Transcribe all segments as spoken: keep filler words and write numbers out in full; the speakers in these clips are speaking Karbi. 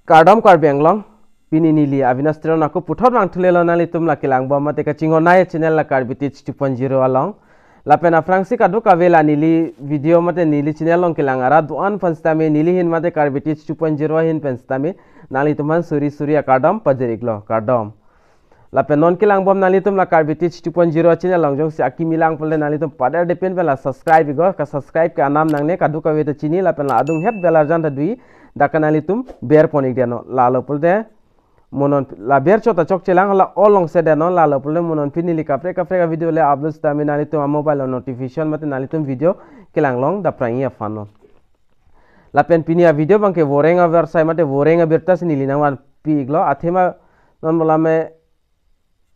Kardom Karbi Anglong, pini neli Avinash Teron ako puthot vangthu lelo nanglitum la kelangbom mate kachinghon-ai channel la Karbi Teach two point zero along. Lapen aphrangsi kadokave la neli video mate neli channel along kelang arat do-an aphan sitame neli ahin mate Karbi Teach two point zero ahin pen sitame nanglitum aphan suri suri akardom pajir-iklo, kardom. Lapen non kelangbom nanglitum la Karbi Teach two point zero channel along jongsi akimi lang pulote nanglitum paderdepin pen la subscribe-iknon, ka subscribe ke anam nangne, kadokave ta chini lapen la adung het bell arjan ta do-i, dak ke nanglitum berpon-ik detnon, lalo pulote mo non la berchot ta chokchelang, la all along share detnon, lalo pulote mo non pini neli kaprek kaprek a-video le upload sitame nanglitum a-mobile along notification mate nanglitum video kelang long daprang-i aphan non. Lapen pini a-video abangke voreng avarsai mate voreng abirta si neli nangvanpi-iklo. Athema non malame,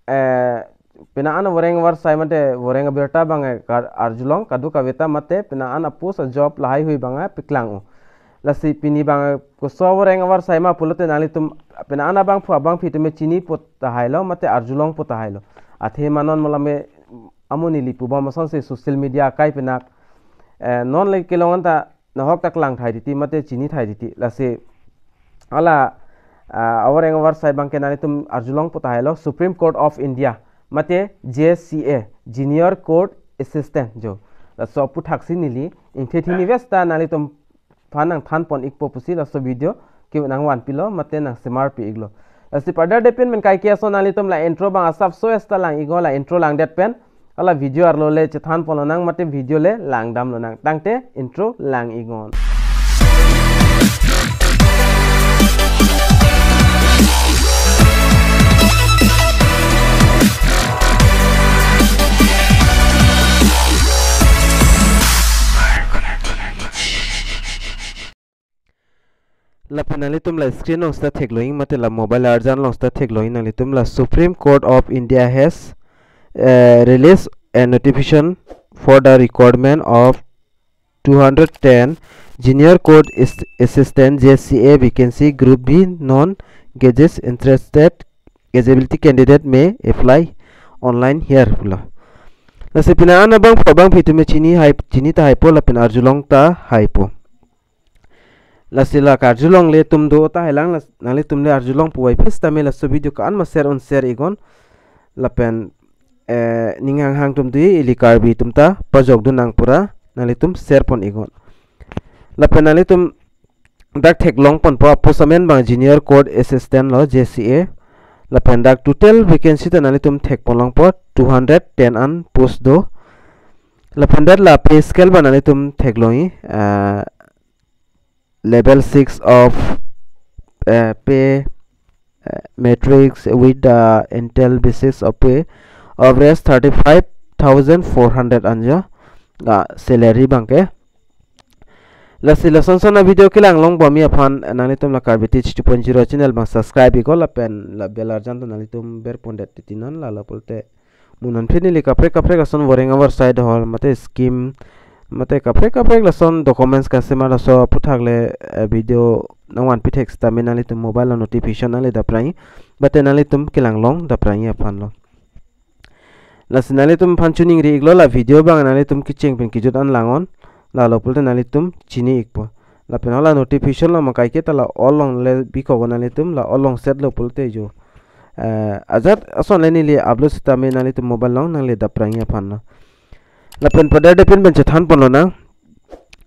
eh, penang an voreng avarsai mate voreng abirta abang, eh, kar-, arjulong kadokave ta mate penang an a-post a-job lahaihui abang, eh, paklang-o. Lasi pini abang, eh, koso voreng avarsai ma pulote nanglitum penang an abangphu abangphi atum chinipo tahailo mate arjulongpo tahailo. Athema non malame amo neli pubom asonsi social media akai penak, eh, non le kelong anta nahok ta klang thai titi mate chini thai titi. Lasi hala, ah, avoreng avarsai abangke nanglitum arjulongpo tahailo, Supreme Court of India mate J C A, Junior Court Assistant jo. Laso aputhaksi neli ingthethini vesta nanglitum aphan nangthanpon-ikpo pusi laso video ke nangvanpilo mate nangsemarpi-iklo. Lasi paderdepin pen kaike ason nanglitum la intro abang asapso esta lang-iknon, la intro langdet pen hala video arlo le chethanpon lonang mate video le langdam lonang. Tangte intro lang-iknon. Lapen nanglitum la screen along seta theklong-ik mate la mobile arjan along seta theklong-ik, nanglitum la Supreme Court of India has, eh, released a notification for the recruitment of two hundred ten Junior Court Ass-, Assistant, J C A vacancy, Group B, non-gazetted interested eligibility candidate may apply online here pulo. Lasi penang an abangphu abangphi atum chini hai, chini tahaipo lapen arjulong tahaipo. Lasi la karjulongle atum do tahailang, las-, nanglitum le arjulong puvoiphit sitame laso video ko-an ma share un share-iknon. Lapen, eh, ning hanghang atum do-i, ili Karbi atum ta pajokdun nang pura, nanglitum sharepon-iknon. Lapen nanglitum dak theklongponpo a-post amen abang Junior Court Assistant lo, J C A. Lapen dak total vacancy ta nanglitum thekponlongpo, two hundred ten an post do. Lapen det la pay scale abang nanglitum theklong-i, ah, level six of, eh, pay, eh, matrix with the intel basis of pay, average thirty-five thousand four hundred anjo, ah, salary abangke. Lasi lason son a-video kelang longbomi aphan nanglitum la Karbi Teach two point zero channel abang subscribe-iknon lapen la bell arjan ta nanglitum berpondet titinon, lalo pulote mo non pini neli kaprek kaprek ason voreng avarsai dohor mate scheme mate kaprek kaprek lason documents kasemar laso aputhak le, eh, video nangvanpi thek sitame nanglitum mobile along notification nangle daprang-i, mate nanglitum kelang long daprang-i aphan lo. Lasi nanglitum aphan choningri-iklo, la video abang nanglitum kecheng pen kejut an langnon, lalo pulote nanglitum chini-ikpo. Lapen hala notification lo ma kaike ta la all along le bikok nanglitum, la all along set lo pulote jo, eh, ajat ason le neli upload sitame nanglitum mobile along nangle daprang-i aphan lo. Lapen paderdepin pen chethanpon lonang.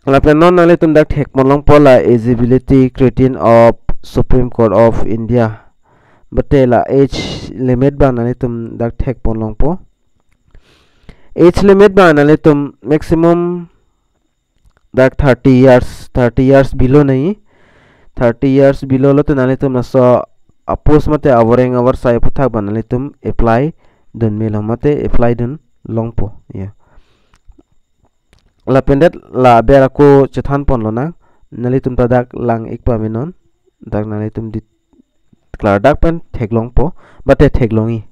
Lapen non nanglitum dak thekponlongpo la eligibility criteria of Supreme Court of India. Mate la age limit abang nanglitum dak thekponlongpo. Age limit abang nanglitum maximum dak thirty years, thirty years below nangji. Thirty years below lote nanglitum laso a-post mate avoreng avarsai aputhak abang nanglitum apply dun melo mate apply dun longpo. Ya. Lapen det la aber ako chethanpon lonang. Nanglitum ta dak lang-ikpo menon. Dak nanglitum di klardak pen theklongpo, mate theklong-i.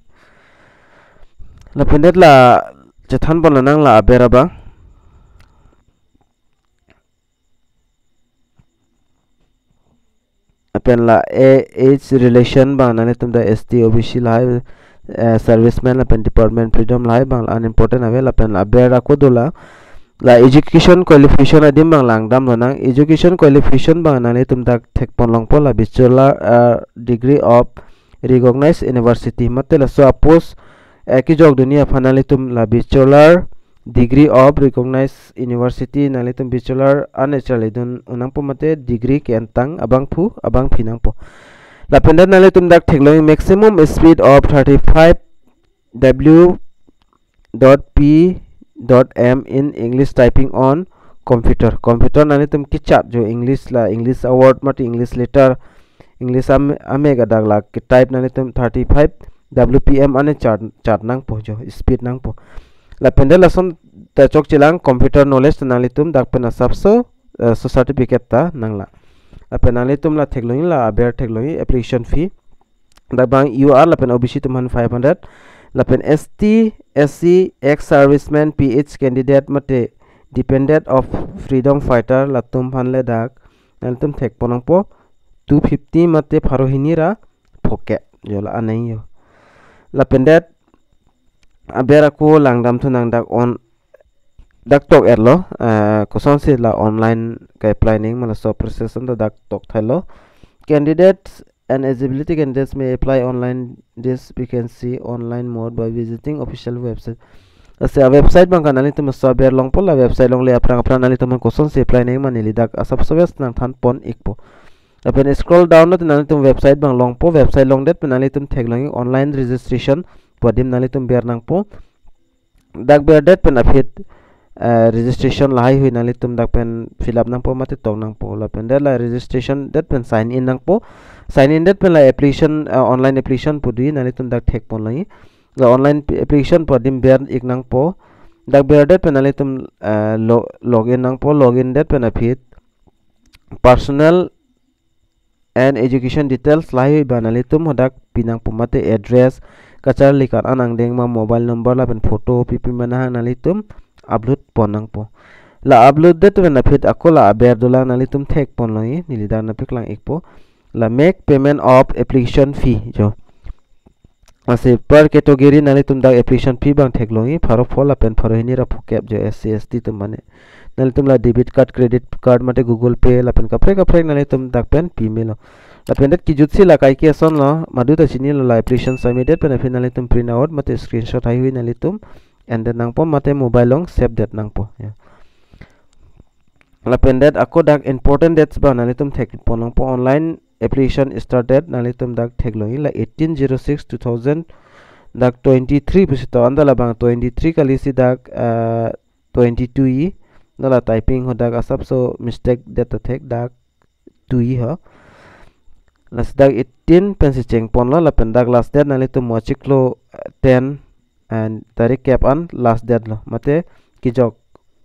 Lapen det la chethanpon lonang la aber abang. Lapen la a-, age relation abang nanglitum ta S T, O B C lahai, eh, serviceman lapen department freedom lahai abang unimportant ave, lapen la aber ako do la La education qualification adim abang langdam lonang. Education qualification abang nanglitum dak thekpon longpo, la bachelor, uh, degree of recognized university mate laso a-post, eh, kejokdunji aphan nanglitum la bachelor degree of recognized university nanglitum bachelor an charlidun un nangpo mate degree ke-entang abangphu abangphi nangpo. Lapen dak nanglitum dak theklong maximum speed of thirty-five W dot P dot M in English typing on computer. Computer nanglitum kechat jo English la English award mate English letter, English am-, amek adak la ke-type nanglitum thirty-five W P M ane chat, chat nangpo jo, speed nangpo. Lapen dak lason ta chokchelang computer knowledge ta nanglitum dak pen asapso, eh, so certificate ta nanglang. Lapen nanglitum la theklongji, la aber theklongji application fee. Dak abang U R lapen O B C atum aphan five hundred. Lapen S T, S C, ex-serviceman, P H candidate mate dependent of freedom fighter latum aphan le dak nanglitum thekpon longpo two fifty mate pharo hini ra phokep jo, la anai jo. Lapen dak aber ako langdam thunang dak on dak tok-etlo, eh, kosonsi la online ke-apply nangji ma laso process an ta dak tokthailo. Candidates and eligibility candidates may apply online this vacancy online mode by visiting official website. Lasi a-website abang ke nanglitum laso aber longpo, la website longle aphrang aphrang nanglitum kosonsi apply nangji ma neli dak asapso wes nangthanpon ikpo. Lapen scroll down lo nanglitum website abang longpo, website longdet pen nanglitum theklongji online registration pu adim nanglitum ber nangpo. Dak berdet pen aphi, eh, registration lahaihui nanglitum dak pen fill up nangpo mate tok nangpo. Lapen dak la registration det pen sign in nangpo. Sign in det pen la application, eh, online application pu do, nanglitum dak thekpon longji. La online p-, application pu adim ber ik nangpo. Dak berdet pen nanglitum, eh, lo-, login nangpo, login det pen aphi personal and education details lahai abang nanglitum hadak pi nangpo mate address, kacharli kar-an angdeng ma, mobile number lapen photo pipi ma nahang nanglitum upload pon nangpo. La upload det pen aphi ako la aber dolang, nanglitum thekpon longji, neli dak nangpaklang ikpo. La make payment of application fee jo. Lasi per category nanglitum dak application fee abang theklongji, pharo pho lapen pharo hini ra phokep jo S C S T atum mane. Nanglitum la debit card, credit card mate Google Pay lapen kaprek kaprek nanglitum dak pen pi melo. Lapen det kejutsi la kaike asonlo, madu ta chinilo, la application submit det pen aphi nanglitum print out mate screenshot haihui nanglitum en det nangpo mate mobile along save det nangpo. Ya. Lapen det ako dak important dates abang nanglitum thekpon longpo, online application start date nanglitum dak theklongji la eighteen zero six two thousand dak twenty-three pusi to, anta labang twenty-three kalisi dak, eh, twenty-two ji, anta la typing ho dak asapso mistake det ta thek, dak two ji ho. Lasi dak eighteen pensi chengponlo, lapen dak last date nanglitum mo achiklo, eh, ten and tarik kep an last date lo. Mate kejok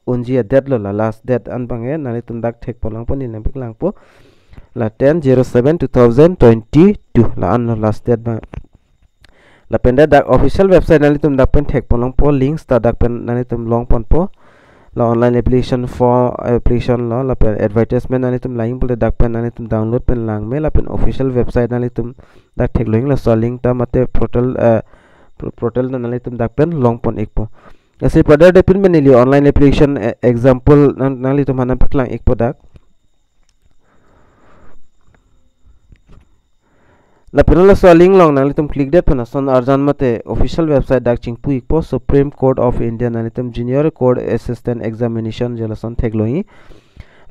unji a-date lo, la last date an abang ke nanglitum dak thekpon longpo, neli nangpaklangpo. La ten zero seven two thousand twenty-two la-an lo last date abang. Lapen dak official website nanglitum dak pen thekpon longpo, links ta dak pen nanglitum longponpo. La online application form, application lo, lapen advertisement nanglitum langji pulote dak pen nanglitum download pen lang me, lapen official website nanglitum dak theklongji, laso link ta mate portal, eh, pro-, portal ta nanglitum dak pen longpon ikpo. Lasi pada depin pen neli online application, eh, example nang, nanglitum aphan nangpaklang ikpo dak. Lapen laso link along nanglitum click det pen ason arjan mate official website dak chingpu ikpo, Supreme Court of India nanglitum Junior Court Assistant Examination jo, lason theklongji.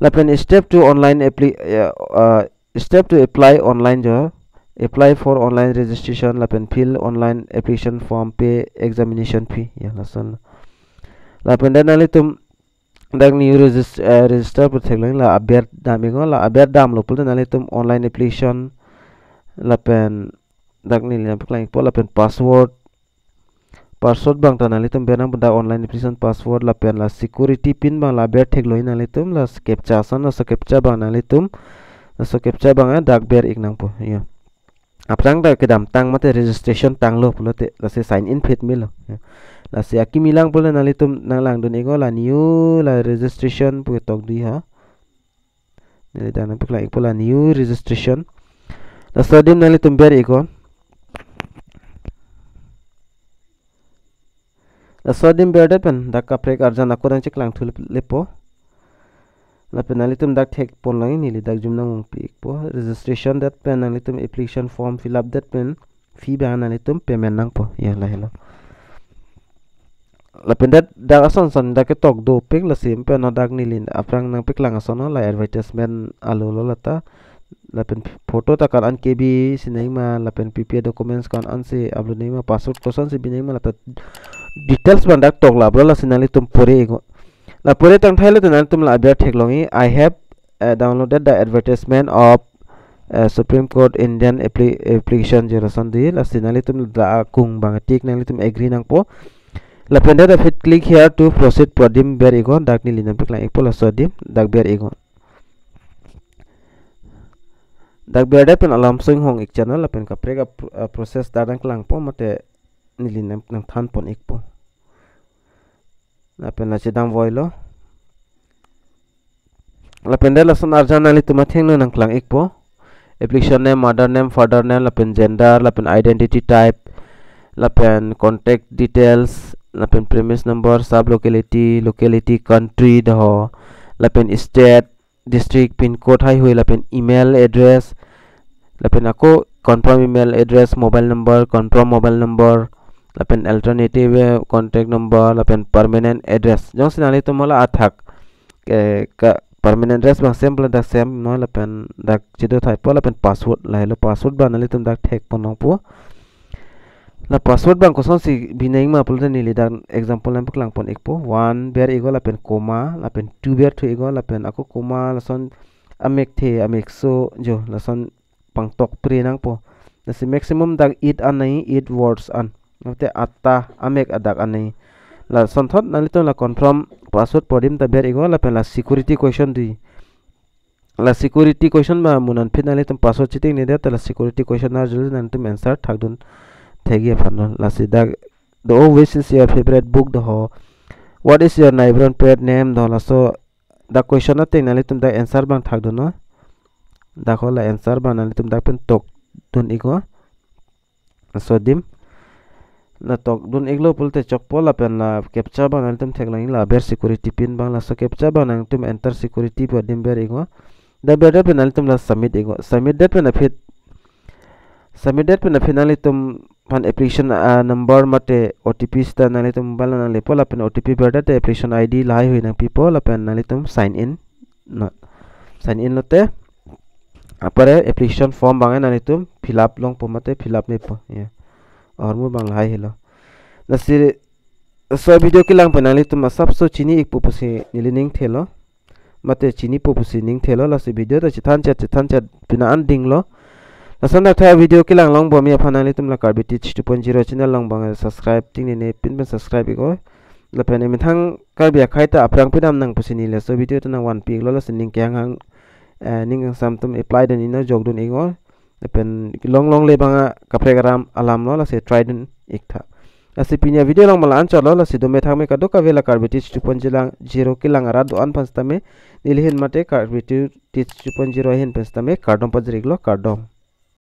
Lapen step to online apply, eh, eh, step to apply online jo, apply for online registration lapen fill online application form, pay examination fee. Ya, lason. Lapen dak nanglitum dak new regis-, eh, register pu theklongji, la aber dam iknon, la aber damlo pulote nanglitum online application lapen dak neli nangpaklang ikpo, lapen password, password abang ta nanglitum ber nangpo, dak online application password, lapen la security pin abang la aber theklongji nanglitum, la captcha ason, laso captcha abang nanglitum, laso captcha abang, eh, dak ber ik nangpo. Ya. Aphrang ta kedamtang mate registration tanglo pulote lasi sign in phit melo. Ya. Lasi akimi lang pulo nanglitum nanglangdun iknon, la new la registration pu tok do ha. Neli dak nangpaklang ikpo, la new registration. Laso adim nanglitum ber iknon. Laso adim berdet pen dak kaprek arjan ako nangcheklang thu lep-, lepo. Lapen nanglitum dak thekpon longji, neli dak jum nangpi ikpo. Registration det pen nanglitum application form fill up det pen fee abang nanglitum payment nangpo. Ya, lahelo. Lapen det dak ason son dak ketok dopik, lasi pen no dak neli aphrang nangpeklang ason no, la advertisement alo lo lata. Lapen photo ta ko-an an kebi si nangji ma, lapen P P A documents ko-an an si upload nangji ma, password kosonsi bi nangji ma, lata details abang dak toklap lo, lasi nanglitum pore iknon. La pore tangthailo te nanglitum la aber theklongji, "I have, uh, downloaded the advertisement of, uh, Supreme Court Indian appli-, application," jo lason dei, lasi nanglitum dak akung abang tik nanglitum agree nangpo. Lapen det aphi "Click here to proceed" pu adim ber iknon, dak neli nangpeklang ikpo laso adim, dak ber iknon. Dak berdet pen alam soi hong ik channel, lapen kaprek a pro-, a process dak nangklangpo, mate neli nang, nangthanpon ikpo. Lapen la chedam voilo. Lapen det lason arjan nanglitum athengno nangklang ikpo. Application name, mother name, father name, lapen gender, lapen identity type, lapen contact details, lapen premise number, sub locality, locality, country do ho, lapen state, district, pin code, haihui, lapen email address, lapen ako confirm email address, mobile number, confirm mobile number, lapen alternative, eh, contact number, lapen permanent address. Jongsi nanglitum hala athak, eh, ka permanent address abang same pula dak same no, lapen dak chedo thaipo, lapen password, lahelo password abang nanglitum dak thekpon nangpo. La password abang kosonsi bi nangji ma pulote neli dak example nangpaklangpon ikpo. One ber iknon lapen comma, lapen two ber thu iknon, lapen ako comma lason amek the, amek so jo, lason pangtok pre nangpo. Lasi maximum dak eight an nangji, eight words an. Mate atta amek adak an nangji. Lasonthot nanglitum la confirm password pu adim ta ber iknon, lapen la security question dei. La security question abang mo nanphi nanglitum password chetengne det, la security question arjulo nanglitum answer thakdun thekji aphan non. Lasi dak do, "Which is your favorite book?" do ho, "What is your neighbor pet name?" do ho, laso dak question ateng nanglitum dak answer abang thakdunnon. Dak ho la answer abang nanglitum dak pen tokdun iknon. Laso adim. La tokdun iklo pulote chokpo, lapen la captcha abang nanglitum theklongji, la aber security pin abang, laso captcha abang nanglitum enter security pu adim ber iknon. Dak berdet pen nanglitum la submit iknon. Submit det pen aphi, submit det pen aphi nanglitum aphan application, ah, number mate O T P seta nanglitum mobile nanglepo, lapen O T P berdet te application I D lahaihui nangpipo, lapen nanglitum sign in. Na, sign in lote apar application form abang nanglitum fill up longpo mate fill up mepo. Ya. Ahormu abang lahai helo. Lasi laso video kelang pen nanglitum asapso chini ikpo pusi neli ning thelo. Mate chinipo pusi ning thelo, lasi video ta chethan chet, chethan chet pina an dinglo. Lason dak tha video kelang long bomji aphan nanglitum la Karbi Teach two point zero channel along abang subscribe tengne ne pin pen subscribe iknon. Lapen emethang Karbi akhei ta aphrang pidam nang pusi neli laso video ta nangvanpi iklo, lasi ning kehang hang, eh, ning kangsam atum apply dun iknon, jokdun iknon. Lapen long longle abang kaprek aram alam lo, lasi try dun ik tha. Lasi pini avideo along ma la-an chotlo, lasi dome thakme kadokave la Karbi Teach two point zero kelang arat do-an aphan sitame, neli ahin mate Karbi Teach two point zero ahin pen sitame kardom pajir iklo, kardom.